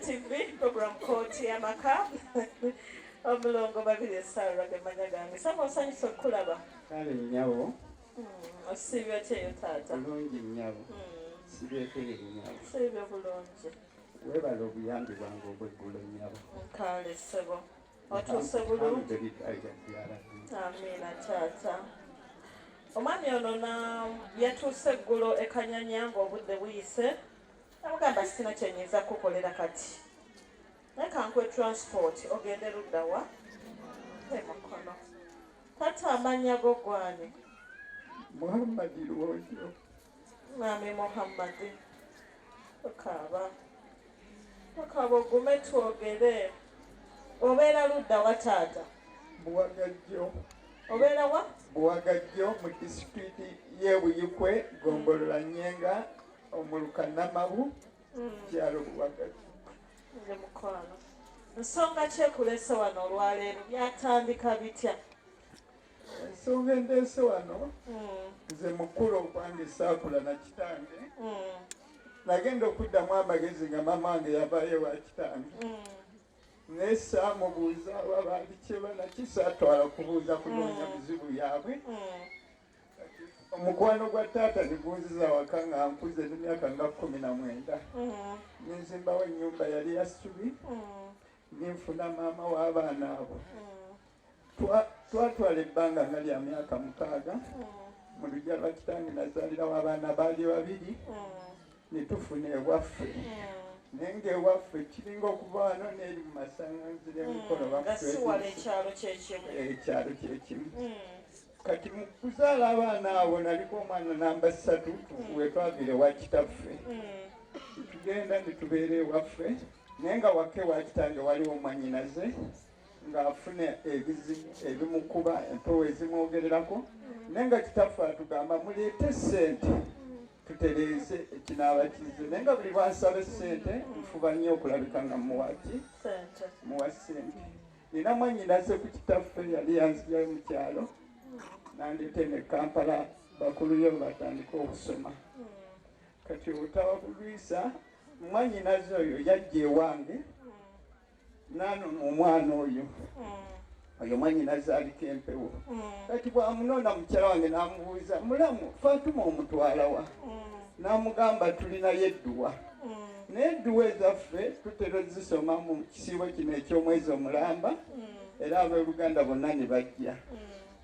TV program Kooti y'Amaka. Omulongo Babirye Sarah ge mannya gange. Sama osanyusa okukulaba. Kale nnyabo. Osiibye otya eyo taata? Bulungi nnyabo. Sibyeko eyo nnyabo. Siibye bulungi. Weebale obuyambi bwange obw'eggulo nnyabo. Kale ssebo. Otuuse bulungi. Alhamdulillah. Amiina taata. Omwami ono na yatuuse eggulo e Kanyanya ng'obudde buyise. Namugamba sirina kye nnyinza kukukolera kati. Naye kankuwe transport ogende ludda wa? E Mukono. Taata amannya go gwani? Muhammadi Lwojo. Mwami Muhammadi. Okaaba. Okaaba ogume twogere. Obeera ludda wa taata? Buwagajjo. Obeera wa? Buwagajjo mu disitulikiti y'e Buikwe, ggombolola Nyenga, omuluka Namabu, kyalo Buwagajjo. Nze mukwano. Nsonga ki ekuleese wano olwaleero? Byatandika bitya? Ensonga endeese wano, nze mukulu okwange saakula na kitange. Nagenda okuddamu amagezi nga maama wange yavaayo ewa kitange. Naye saamubuuza oba baali kyeba naki, saatwala kubuuza kunoonya bizibu byabwe. Omukwano gwa taata ne gunziza waka nga nkuze n'emyaka nga 19. Nenzimbawo ennyumba yali ya ssubi, nenfuna maama w'abaana abo. Twatwala ebbanga nga lya myaka 6. Mu luggya lwa kitange nazaalirawo abaana baali 2, ne tufuna ewaffe. Naye ng'ewaffe kiringa okuva wano n'eri mu masanganzira emikono Nga si wala ekyalo kyekimu. Ekyalo kyekimu. Kati mu kuzaala abaana abo naliko omwana namba 3 we twaviira ewa kitaffe. Tugenda ne tubeera ewaffe, naye nga waka ewa kitange waliwo mwannyinaze ng'afuna ebizibu ebimukuba, empewo ezimwogererako, naye nga kitaffe atugamba muleete ssente tutereeze ekinaaba kizze, naye nga buli lwansaba essente nfuba nnyo okulabika nga muwa ki? Ssente. Muwa ssente. Nina mwannyinaze ku kitaffe yali yanzigyayo mu kyalo nandeeta eno e Kampala bakuluyo batandike okusoma. Kati obutaba bulwisa mwannyinaze oyo yajja ewange n'anona omwana oyo. Oyo mwannyinaze aliko empewo. Kati bw'amunona mukyala wange n'amubuuza, mulamu Fatuma omutwala wa? N'amugamba tulinayo edduwa. Naye edduwa ezaffe tutera ozisoma mu kisiibo kino eky'omwezi omulamba, era abooluganda bonna ne bajja.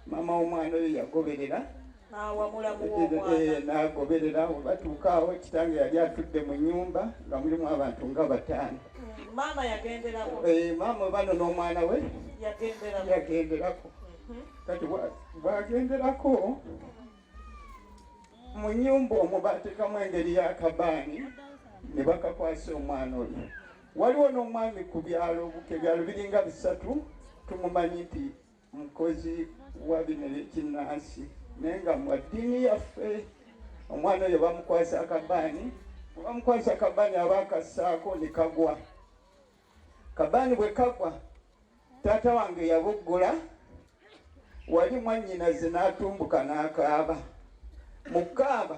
Maama w'omwana oyo yagoberera. N'awa mulamu w'omwana. N'agoberera, we batuuka awo kitange yali atudde mu nnyumba nga mulimu abantu nga 5. Maama yagenderako. Maama bano n'omwana we Yagenderako. Yagenderako. Kati bw'agenderako mu nnyumba omwo baateekamu engeri y'akabaani ne bakakwasa omwana oyo. Waliwo n'omwami ku byalo, ebyalo biringa 3, tumumanyi nti mukozi wa bino ebyekinnansi, naye nga mu ddiini yaffe omwana oyo bamukwasa akabaani, bwe bamukwasa akabaani aba akassaako ne kagwa. Kabaani bwe kagwa, taata wange yaboggola, wali mwannyinaze n'atumbuka n'akaaba. Mu kukaaba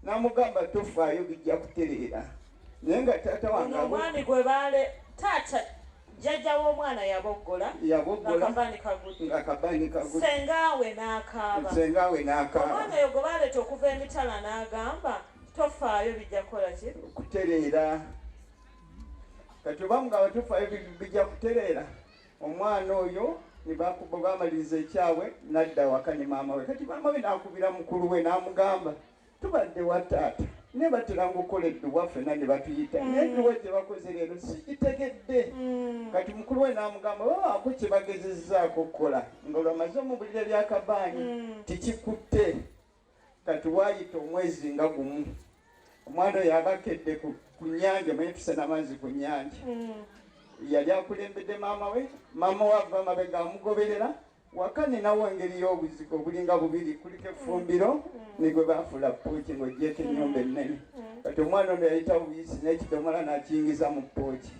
n'amugamba tofaayo bijja kutereera. Naye nga taata wange Ono omwami gwe baale, taata jjajja w'omwana yaboggola. Yaboggola. Nga kabaani kagudde. Nga kabaani kagudde. Ssenga we n'akaaba. Ssenga we n'akaaba. Omwana oyo gwe baleeta okuva emitala n'agamba tofaayo bijja kukola ki? Kutereera. Kati oba mugamba tofaayo bijja kutereera, omwana oyo ne bamaliriza ekyabwe n'adda waka ne maama we. Kati maama we n'akubira mukulu we n'amugamba tubadde wa taata naye bateranga okukola edduwa ffenna ne batuyita, naye edduwa gye bakoze leero sigitegedde. Kati mukulu we n'amugamba babaako kye bagezezzaako okukola nga olwamaze omubulira ebyakabaani tikikutte. Kati waayita omwezi nga gumu, omwana oyo abakedde ku nnyanja, omanyi tusena amazzi ku nnyanja. Yali akulembedde maama we, maama we ava amabega amugoberera. Waka ninawo engeri y'obuzigo obulinga bubiri, kuliko effumbiro ne gwe baafuula ppooki ng'oggyeko ennyumba ennene. Kati omwana ono yayita buyisi n'ekidomola n'akiyingiza mu ppooki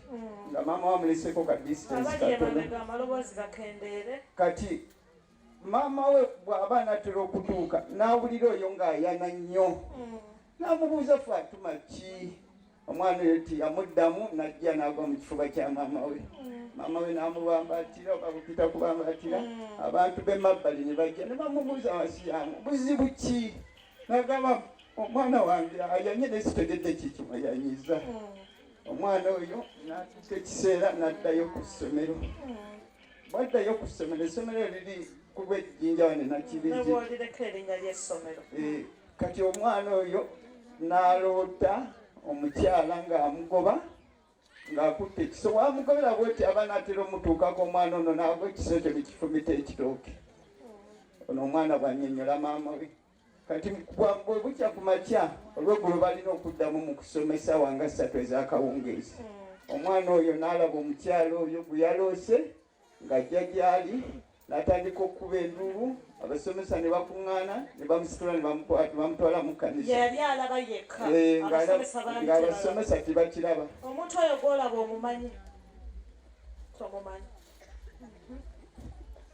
nga maama we amuleseeko ka distance Abali katono. emabega amaloboozi gakendeere. Kati maama we bw'aba anaatera okutuuka n'awulira oyo ng'ayana nnyo. N'amubuuza Fatuma ki? Omwana oyo tiyamuddamu, najja n'agwa mu kifuba kya maama we. Maama we n'amubambaatira, oba bupita kubambaatira. Abantu b'emabbali ne bajja ne bamubuuza, "Wasiyamu, buzibu ki?" Nagamba, "Omwana wange ayanye, naye sitegedde kiki mwayanyiza." Omwana oyo n'atuuka ekiseera n'addayo ku ssomero. Bwaddayo ku ssomero, essomero liri ku lw'ejjinja wane Nakibingi. Nebwolireko erinnya ly'essomero. Kati omwana oyo n'aloota omukyala ng'amugoba ng'akutte ekiso. Wamugobera bweti, aba n'atera omutuukako, omwana ono n'agwa, ekiso ekyo nekifumita ekitooke. Ono omwana bw'annyonnyola maama we. Kati bwe bukya ku makya olweggulo, balina okuddamu mu kusomesa wanga 3 ez'akawungeezi. Omwana oyo n'alaba omukyala oyo gwe yaloose ng'ajja gy'ali, n'atandika okukuba enduulu. Abasomesa ne bakuŋŋaana ne bamusitula ne bamutwala mu kkanisa. Yali alaba yekka? Eh, Abasomesa baali tebalaba. Ng'abasomesa tebakiraba. Omuntu oyo gwolaba omumanyi, tomumanyi.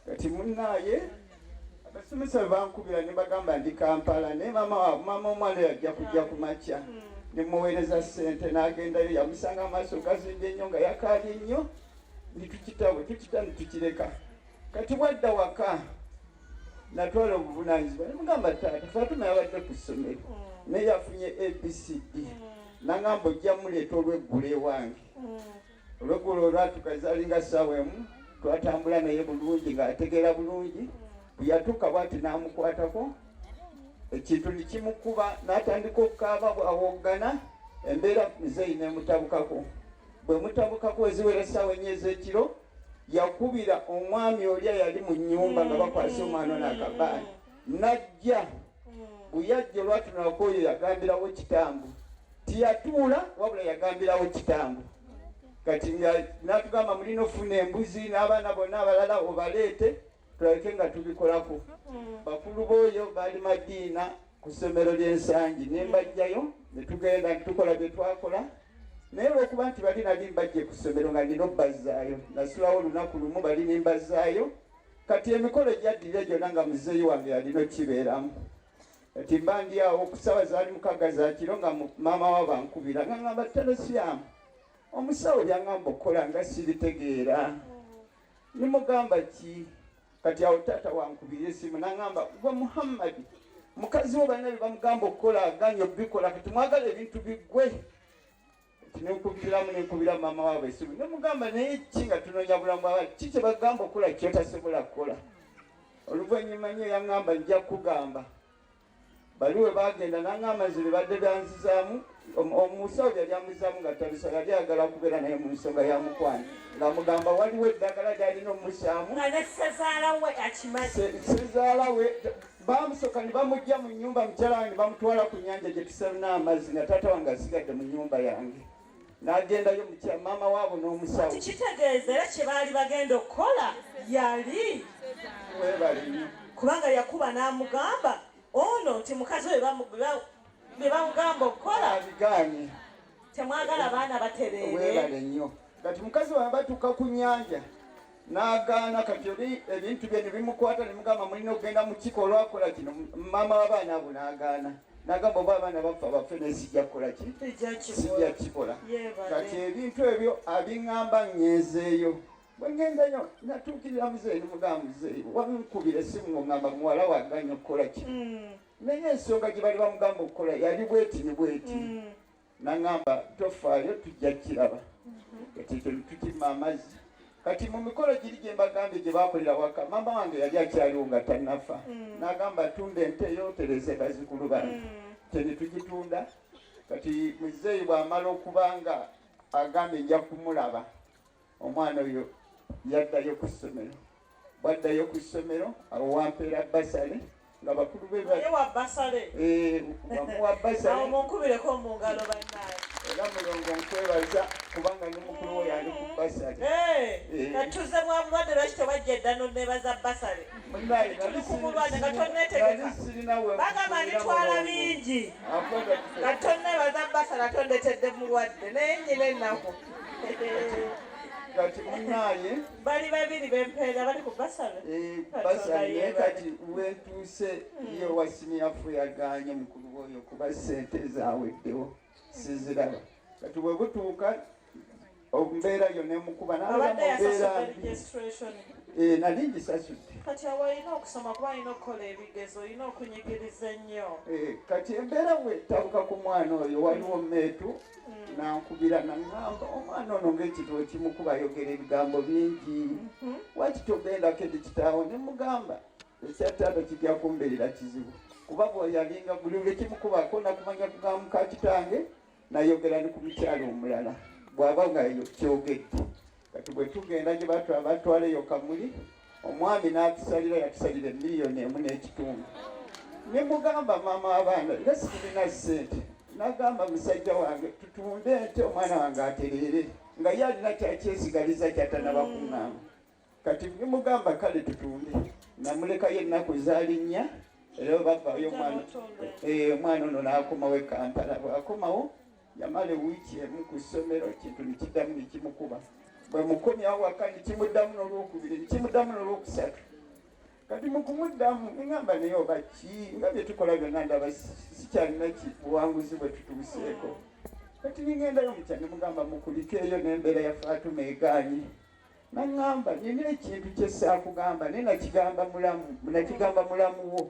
Kati munnaaye, abasomesa bwe bankubira ne bagamba ndi Kampala, naye maama omwana oyo ajja kujja ku makya. Ne muweereza ssente n'agendayo. Yamusanga amaaso gazimbye nnyo, nga yakaabye nnyo. Nitukita bwe tukita nitukireka. Kati bwadda waka, natwala obuvunaanyizibwa ne mugamba, "Taata, Fatuma yabadde ku ssomero, naye yafunye ABCD." Nangamba, "Ojja muleeta olweggulo ewange." Olweggulo olwatuka zalinga ssaawa 1. Twatambula naye bulungi, ng'ategeera bulungi. Bwe yatuuka bwati n'amukwatako, ekintu nekimukuba, n'atandika okukaaba bwawoggana. Embeera muzeeyi nemutabukako. Bwe mutabukako, eziwera essaawa 4 ez'ekiro, yakubira omwami oli ayali mu nnyumba nga bakwasa omwana ono akabaani, najja. Bwe yajja, olwatunulako oyo, yagambirawo kitambo. Tiyatuula, wabula yagambirawo kitambo. Kati nga natugamba, "Mulina ofuna embuzi n'abaana bonna abalala obaleete, tulabike nga tubikolako." Bakulu b'oyo baali Madiina ku ssomero ly'Ensangi, ne mbajjayo ne tugenda ne tukola bye twakola. Naye olwokuba nti bali nali mbajje ku ssomero nga nina obbazaayo, nasulawo olunaku lumu bali ne mbazaayo. Kati emikolo egyaddirira gyonna nga muzeeyi wange yalina okibeeramu. Kati mba ndi awo ku ssaawa zaali 6 za kiro, nga maama wa bankubira nga ngamba, "Telesiyamu, omusawo byaŋŋamba okukola nga sibitegeera." Nimugamba, "Ki?" Kati awo taata wankubira esimu naŋŋamba, "Gwe Muhammadi, mukazi wo balina bye bamugamba okukola, aganye obikola. Kati mwagala ebintu biggwe." Kati nenkubiramu, nenkubira maama waabwe esimu, nemugamba, "Naye ki nga tunoonya bulamu bwabali, ki kye bagamba okukola kyotasobola kukola?" Oluvannyuma nnyo yaŋŋamba, "Nja kugamba bali we bagenda." Naŋŋamba, "Nze bibadde byanzizaamu." Omusawo yali amuzaamu nga tabisa, yali ayagala kubeera naye mu nsonga ya mukwano, ng'amugamba waliwo eddagala lyalina omusaamu. Nga ne sezaala we akimanyi. Sezaala we bamusooka ne bamugja mu nnyumba, mukyala wange, ne bamutwala ku nnyanja gye tusalina amazzi, nga taata wange asigadde mu nnyumba yange. N'agendayo maama waabo n'omusawo. Tikitegeeza era kye baali bagenda okukola yali Webale nnyo. Kubanga yakuba n'amugamba ono nti mukazi we bye bamugamba okukola Abigaanye. Temwagala baana batereere. Weebale nnyo. Kati mukazi wange batuuka ku nnyanja n'agaana. Kati oli ebintu bye ne bimukwata, ne mugamba, "Mulina okugenda mu kikolwa, kola kino." Maama w'abaana abo n'agaana, n'agamba, "Oba abaana bafa bafe, naye sijja kukola ki, sijja kikola." Yeebale. Kati ebintu ebyo abiŋŋamba, ŋŋenzeeyo. Bwe ŋŋendayo, natuukirira muzeeyi, nimugamba, "Muzeeyi, wankubira essimu ng'oŋŋamba muwala waganya okukola kino, naye ensonga gye bali bamugamba okukola yali bweti ne bweti." Naŋŋamba, "Tofaayo, tujja kiraba." Kati ekyo tukima amazzi. Kati mu mikolo giri gye mbagambye gye bakolera waka, maama wange yali akyaliwo nga tannafa, n'agamba, "Tunda ente eyo otereze bazzukulu bange." Tene tugitunda. Kati muzeeyi bw'amala okuba nga agambye nja kumulaba, omwana oyo yaddayo ku ssomero. Bwaddayo ku ssomero, awo wampeera bursary nga bakulu be Naye wa bursary. Eh, wamuwa bursary. Awo munkubireko mu ngalo, bannaye. Era mulongo, nkwebaza kubanga ne mukulu we yali ku bursary. Eh, katuze bwa bulwadde, lwaki tewajja edda noneebaza bursary? Munnaye, Tuli ku bulwadde nga tonneetegeka. nali sirina we Bagamba nditwala bingi. Nga tonneebaza bursary, ate ondetedde mulwadde, naye nyina ennaku. Kati munnaye, Bali babiri bempeera bali ku bursary. Eh, bursary. Naye kati wentuuse ye wa senior four yaganye mukulu woyo kuba sente zaweddewo, siziraba. Kati bwe butuuka embeera yo nemukuba Abadde yasasudde registration? Eh, nali ngisasudde. Kati awo olina okusoma kuba alina okukola ebigezo, olina okunyigiriza ennyo. Eh, kati embeera bwetabuka ku mwana oyo, waliwo meetu nankubira naŋŋamba, omwana ono ng'ekitabo kimukuba, ayogera ebigambo bingi, waki togendako eri kitaawo? Ne mugamba ekya taata kijja kumbeerera kizibu, kuba bweyalinga buli lwe kimukubako nakumanya kugamba kitange nayogera ne ku mukyalo omulala bw'aba nga kyogedde. Kati bwe tugenda gye batwala, batwala eyo Kamuli, omwami n'atusalira, yatusalira 1.5 miliyoni. Ne mugamba, maama w'abaana, era situlina ssente. Nagamba musajja wange, tutunde ente omwana wange atereere, nga ye alina kyakyesigaliza kyatanaba kuŋŋamba. Kati nimugamba kale tutunde, namulekayo ennaku zaali 4, era bavaayo omwana omwana ono n'akomawo e Kampala. Bw'akomawo yamala ewiiki emu ku ssomero, kintu nikiddamu nikimukuba. Bwe mukomyawo waka nikimuddamu n'olwokubiri, nikimuddamu n'olwokusatu. Kati mu kumuddamu neŋŋamba, naye oba ki, nga bye tukola byonna ndaba sikyalina ki buwanguzi bwe tutuuseeko. Kati ningendayo mukya ne mugamba, mukulikeeyo n'embeera ya Fatuma egaanyi. Naŋŋamba, nina ekintu kye saakugamba, naye nakigamba mulamu, nakigamba mulamu wo.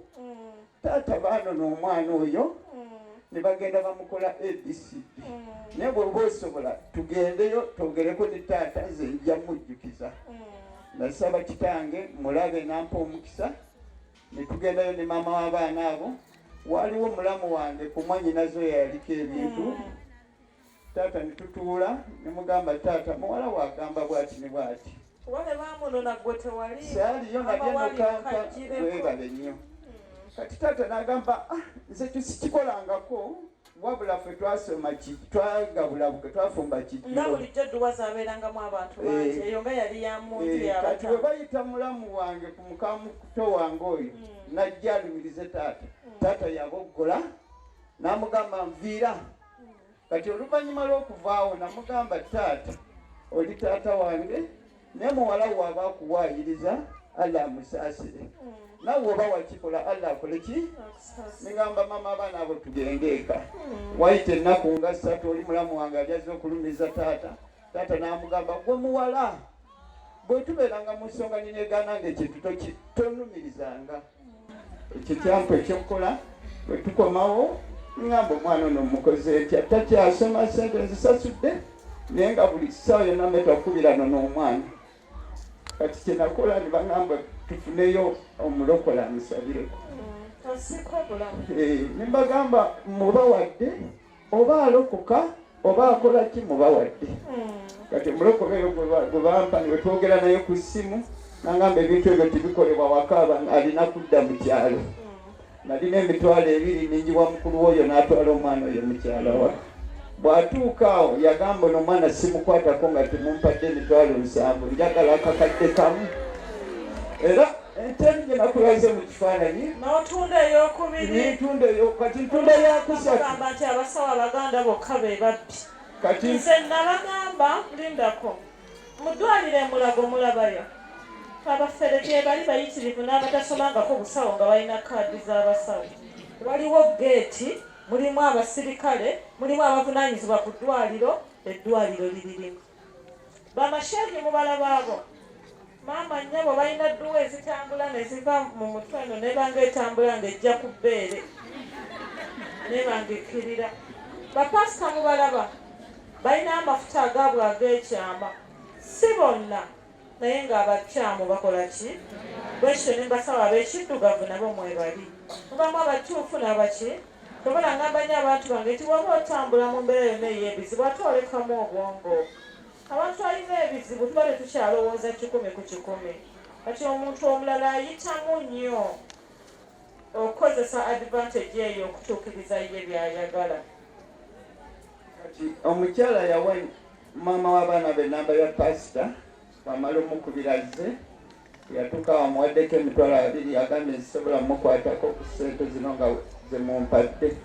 Taata baanona omwana oyo ne bagenda bamukola ABCD, naye bw'oba osobola tugendeyo twogereko ne taata, nze nja mujjukiza. Nasaba kitange mulabe, nampa omukisa ne tugendayo ne maama w'abaana abo. Waliwo mulamu wange ku mwannyinaze oyo yaliko ebintu. Taata ne tutuula ne mugamba, taata, muwala waagamba bw'ati ne bw'ati. Wale bamunona gwe tewali. Saaliyo, Mama nagenda wali Kampa. okagireko. Webale nnyo. Kati taata n'agamba, "Ah, nze tusikikolangako, wabula ffe twasoma twagabula, twafumba Nga kijjulo." Bulijjo edduwa zabeerangamu abantu bangi. Eyo nga yali ya muntu Kati bwe yabata. bayita mulamu wange ku mukamuto wange oyo, najja alumirize taata. Taata yaboggola n'amugamba, nviira. Kati oluvannyuma lw'okuvaawo namugamba, taata, oli taata wange, naye muwala waaba akuwaayiriza, Allah amusaasire. Naawe oba wakikola, Allah akole ki? Nigamba mama abaana abo tugende eka. Wayita ennaku nga 3, oli mulamu wange ali azze okulumiza taata. Taata n'amugamba, gwe muwala, bwe tubeeranga mu nsonga ninegaana nga ekintu tonumirizanga. Ekyo kyampa ekyokukola. Bwe tukomawo ŋŋamba, omwana ono mukoze etya? Takyasoma, sente nzisasudde, naye nga buli ssaawa yonna meta okubirano n'omwana. Kati kyenakola ne baŋŋamba tufuneyo omulokole amusabireko. Osika obulamu. Ne mbagamba, mubawadde, oba alokoka oba akola ki, mubawadde. Kati omulokole oyo gwe bampa ne twogera naye ku ssimu, nangamba ebintu ebyo tebikolebwa waka, alina kudda mu kyalo. Nalina 20,000, ninjiwa mukulu woyo n'atwala omwana oyo mu kyalo awaka. Bw'atuuka awo yagamba, ono omwana simukwatako nga temumpadde 70,000, njagala akakadde kamu. Era entebe gye nakulaze mu kifaananyi. N'otunda eyokubiri. Nintunda eyo, kati ntunda yakusatu. Agamba nti abasawo abaganda bokka be babbi. Kati Nze nabagamba, lindako, mu ddwaliro emulago mulabayo abafere gye bali bayitirivu n'abatasomangako busawo nga balina kaadi z'abasawo. Waliwo geeti, mulimu abasirikale, mulimu abavunaanyizibwa ku ddwaliro. Eddwaliro liririmu bamasheegi mubalaba abo maama nnyabo balina dduwa ezitambula ne ziva mu mutwe eno nebanga etambula ng'ejja ku bbeere nebanga ekkirira. Bapasita mubalaba balina amafuta agaabwe ag'ekyama, si bonna, naye ng'abakyamu bakola ki? Bwekityo ne mbasaba ab'ekiddugavu nabo mwebali, mubamu abatuufu n'abaki tobola. Ngamba nnyo abantu bange nti waba otambula mu mbeera yonna ey'ebizibu, ate olekamu obwongo. Abantu alina ebizibu tuba tetukyalowooza 100%. Kati omuntu omulala ayitamu nnyo okukozesa advantage eyo okutuukiriza ye by'ayagala. Kati omukyala yawa maama w'abaana be namba ya pasita. Bwamala omukubira azze, yatuuka wamuwaddeko 20,000. Agambye, nsisobola mukwatako ku ssente zino nga zemumpadde.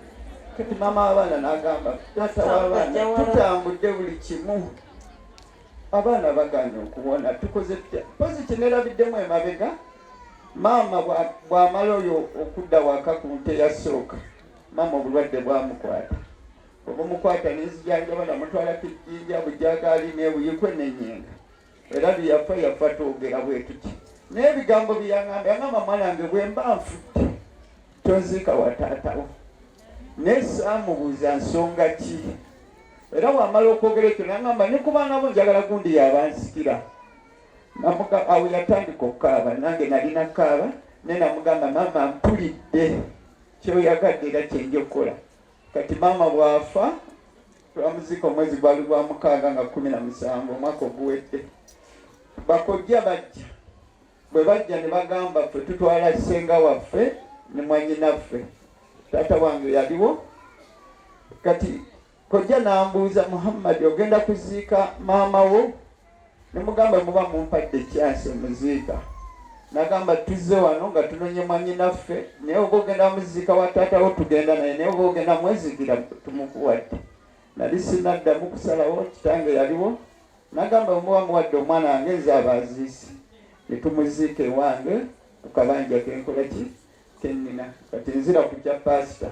Kati maama w'abaana n'agamba, taata w'abaana, tutambudde buli kimu, abaana baganye okuwona, tukoze tutya? Pozi kinerabiddemu emabega, maama bw'amala oyo okudda waka ku nte yasooka, maama obulwadde bwamukwata. Obumukwata nenzijanjaba namutwala kijinja bujagaali nebuyikwe nenyenga era byeyafa yafa twogera bwetuti naye ebigambo byeyangamba yangamba mwana wange bwemba nfudde tonziika wa taatawo naye saamubuuza nsonga ki era wamala okwogera ekyo nangamba ne ku baana bo njagala gundi yabansikira awo yatandika okukaaba nange nalina kukaaba naye namugamba maama mpulidde kyoyagadde era kyenja okukola kati maama bw'afa twamuziika omwezi gwali gwa mukaaga nga 17 omwaka oguwedde bakojja bajja bwe bajja ne bagamba ffe tutwala ssenga waffe ne mwanyinaffe taata wange yaliwo kati kojja n'ambuuza muhammadi ogenda kuziika maama wo ne mugamba muba mumpadde kyansi omuziika nagamba tuzze wano nga tunonye mwanyinaffe naye oba ogenda muziika wa taata wo tugenda naye naye oba ogenda mweziikira tumukuwadde nali sinaddamu kusalawo kitange yaliwo nagamba muba muwadde omwana wange nze aba aziise ne tumuziika ewange ku kabanja kenkola ki kennina kati nzira ku kya paasita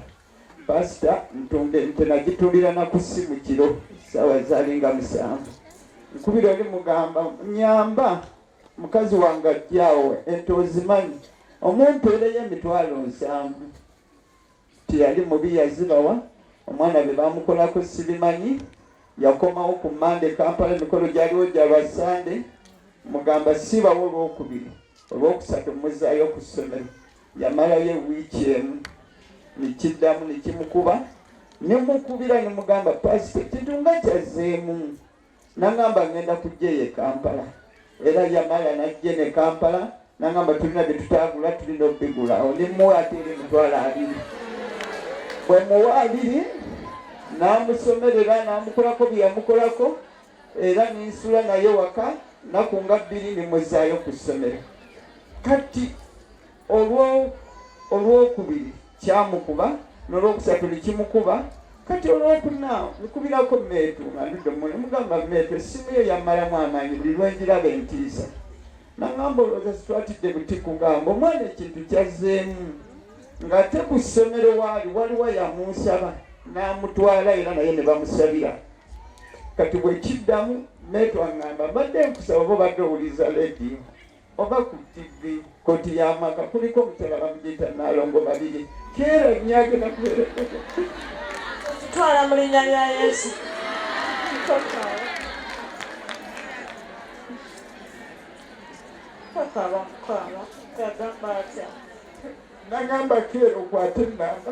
paasita ntunde nte nagitundira na ku ssimu kiro saawa zalinga 7 nkubira oli mugamba nyamba mukazi wange ajjaawo ente ozimanyi omumpeereyo emitwalo 70 teyali mubi yazibawa omwana bye bamukolako sibimanyi yakomawo ku mande kampala emikolo gyaliwo gya lwa sande mugamba sibawo olwokubiri olwokusatu muzaayo ku ssomero yamalayo ewiiki emu nikiddamu nikimukuba nemukubira nemugamba pasita ekintu nga kyazzeemu nangamba ngenda kujja eyo e Kampala era yamala najja ne Kampala nangamba tulina bye tutagula tulina obigula awo ne muwa ate era emitwalo 20 bwe muwa 20 n'amusomerera n'amukolako bye yamukolako era nensula naye waka naku nga 2 nemuzaayo ku ssomero kati olwokubiri kyamukuba n'olwokusatu nekimukuba kati olwokuna nkubirako meetu nga ndudde mune mugamba meetu essimu yo yammalamu amaanyi buli lwengiraba entiisa nangamba olowooza sitwatidde buti kugamba omwana ekintu kyazzeemu ng'ate ku ssomero waali waliwo yamunsaba n'amutwala era naye ne bamusabira kati bwe kiddamu meetu aŋŋamba mbadde nkusaba oba obadde owuliza leediyo oba ku TV kooti y'amaka kuliko omukyala bamugiyita Naalongo Babiri keera nnyo agenda kubeera Twala mu linnya lya Yesu. Tokaaba mukwano. Yagamba atya? Nagamba keera okwate ennamba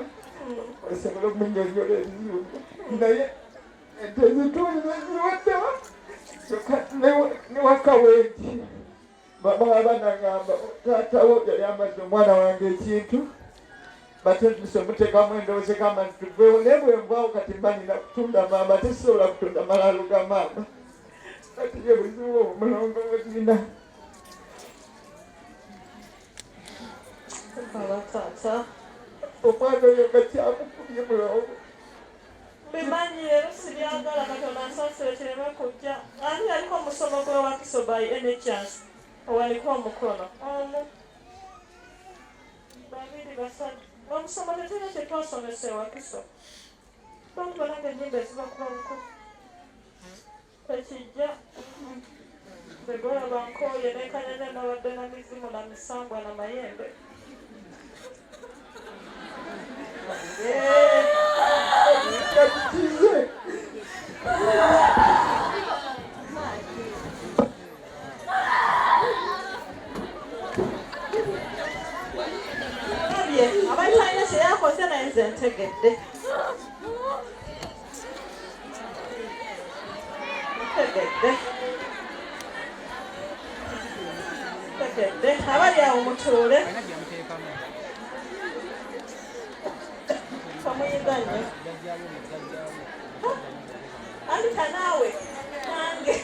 osobole omunyonyola ebizibu naye ente zitunze ziwaddewa kyokka ne waka wendi baba nagamba taatawo yali amadde omwana wange ekintu batendise omuteekamu endowooza egamba nti tuveewo naye bwe nvaawo kati mba nina kutunda maama tesobola kutunda malaalo ga maama kati ye buzibu obwo mulongo bwe tulina. Tokaaba taata. Omwana oyo nga kyamukubye mulongo. Mbimanyi leero sibyagala Katonda nsaasire kireme kujja. Ani yaliko omusomo gw'ewakiso by any chance? Owanike omukono. Omu. Babiri, basatu. Omusomo tetulina kye twasomesa ewakiso. Bantu banange ennyimba ezibakuba bukubi. Tekijja. Nze gwolaba nkooye ne Kanyanya nabadde na mizimu na misambwa na mayembe. Kati kize. Olabye abali talina kye yakoze naye nze ntegedde. Ntegedde. Ntegedde. Abali awo mutuule. Tomuyiga nnyo. Andika naawe. Nange.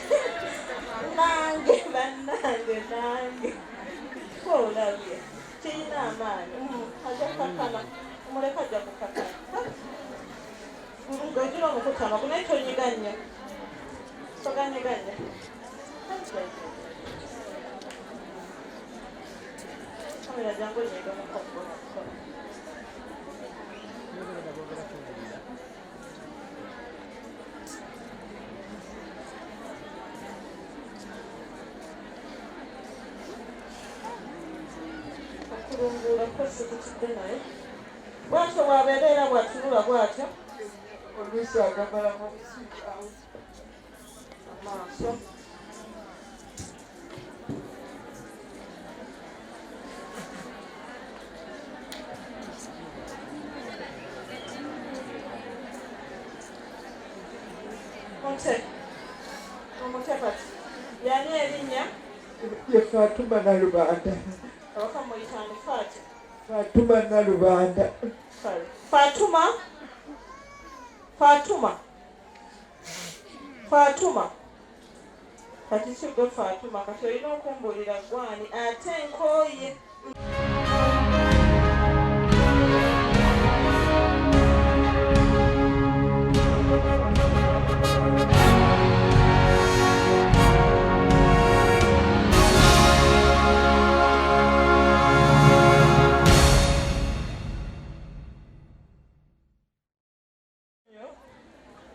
Nange bannange nange. Olabye. Kirina amaanyi. Ajja kukakana. Omuleka ajja kukakana. Ng'ogira omukutama naye tonyiga nnyo. Toganyiga nnyo. Kamera jangu onyiige omukono. Ko sikutidde naye bwatyo bw'abeera era bw'atunula bw'atyo. Oluusi agamalamu obusiikaawo. Amaaso. Omute. Omute kati. Yani erinnya? Ye Fatuma Nalubanda. Awaka muyita ani Fati? Fatuma Nalubanda. Sorry. Fatuma. Fatuma. Fatuma. Kati si gwe Fatuma, kati olina okumbuulira gwani ate nkooye.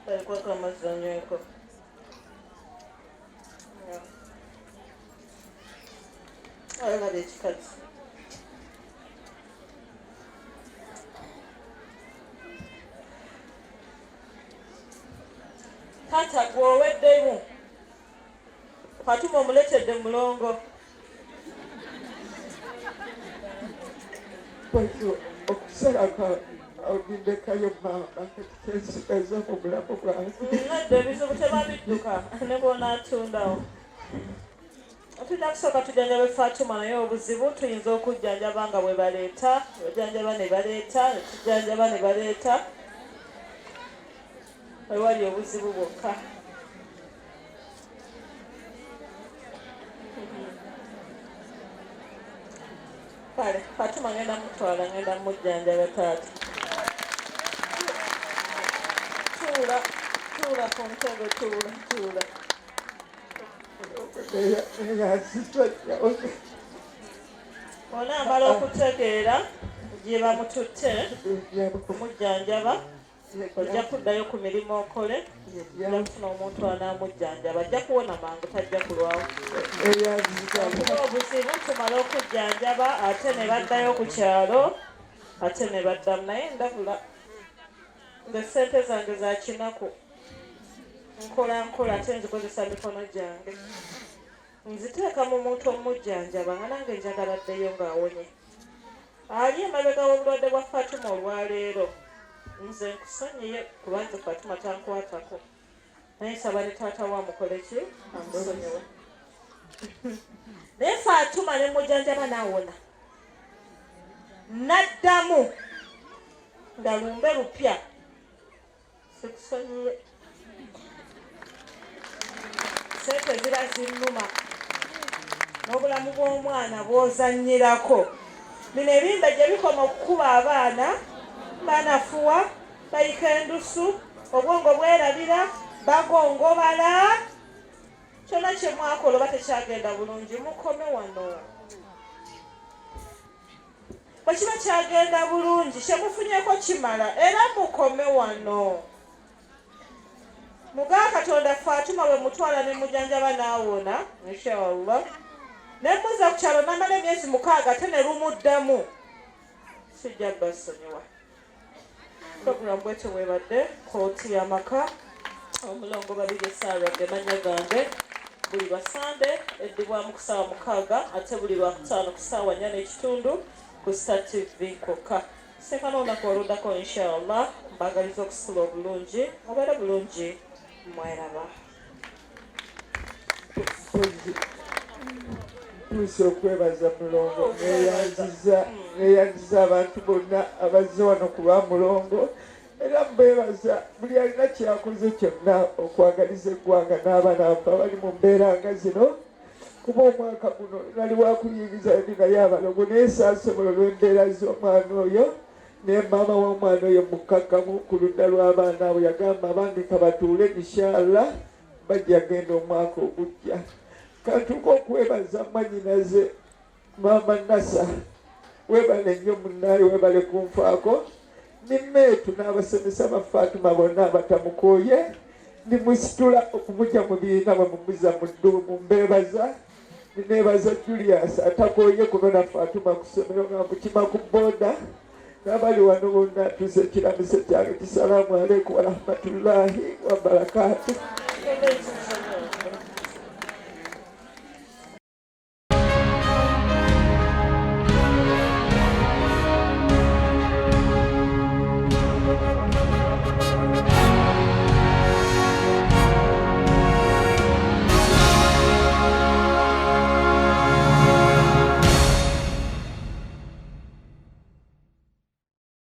Alikwako amazzi onyweko. Olaba ekikazi. Taata gwe oweddemu. Fatuma omuletedde mulongo. Bwatyo okusalako ndekayo maama kati kyensigaza mu bulamu bwange. Nedda ebizibu tebabidduka ne bw'onaatundawo. Tulina kusooka tujjanjabe Fatuma naye obuzibu tuyinza okujjanjaba nga bwe baleeta, bajjanjaba ne baleeta, ne tujjanjaba ne baleeta. Wewali obuzibu bwokka. Kale Fatuma ngenda mutwala ngenda mujjanjaba taata. Tuula tuula ku ntebe tuula tuula. Onaamala okutegeera gye bamututte kumujjanjaba ojja kuddayo ku mirimu okole ojja kufuna omuntu anaamujjanjaba ajja kuwona mangu tajja kulwawo kuba obuzibu tumala okujjanjaba ate ne baddayo ku kyalo ate ne baddamu naye ndabula nze ssente zange za kinaku nkola nkola ate nzikozesa mikono gyange nziteeka mu muntu omujjanjaba nga nange njagala addeyo ng'awonye Ali emabega w'obulwadde bwa Fatuma olwaleero nze nkusonyiye kuba nze Fatuma tankwatako naye nsaba ne taata we amukole ki amusonyiwe naye Fatuma ne mujanjaba n'awona n'addamu nga lumbe lupya Sikusonyiye. Sente ziba zinnuma n'obulamu bw'omwana bw'ozannyirako. Bino ebimbe gye bikoma okukuba abaana banafuwa, bayika endusu, obwongo bwerabira, bagongobala. Kyonna kye mwakola oba tekyagenda bulungi mukome wano. Bwe kiba kyagenda bulungi kye mufunyeko kimala era mukome wano. Muga Katonda Fatuma bwe mutwala ne mujanjaba n'awona inshallah ne muzza ku kyalo n'amala emyezi mukaaga ate ne lumuddamu sijja basonyiwa. Program bwetyo bwebadde kooti y'amaka omulongo Babirye Sarah ge mannya gange buli lwa Sande eddibwamu ku ssaawa mukaaga ate buli lwakutaano ku ssaawa nnya n'ekitundu ku Star TV kwokka. Sisinkana olunaku oluddako inshallah mbagaliza okusula obulungi mubeere bulungi mweraba. Ntuuse okwebaza Mulongo neyanziza neyanziza abantu bonna abazze wano ku lwa Mulongo era mbeebaza buli alina kyakoze kyonna okwagaliza eggwanga n'abaana baffe abali mu mbeera nga zino kuba omwaka guno nali wakuyingiza ndi naye abalogo naye saasobola olw'embeera z'omwana oyo naye maama w'omwana oyo mukkakkamu ku ludda lw'abaana abo yagamba abange kabatuule inshallah bajja genda omwaka ogujja kantuuka okwebaza mwanyinaze maama nasa webale nnyo munaaye webale kunfaako ni meetu n'abasomesa ba fatuma bonna abatamukooye nimusitula okumugya mu biina bwe mumuza mu dduumu mbeebaza. Nebaza Julius atakooye kunona Fatuma ku ssomero nga mukima ku boda n'abali wano bonna tuze ekiramuso kyange kisalaamu aleikum warahmatullahi wabarakatu.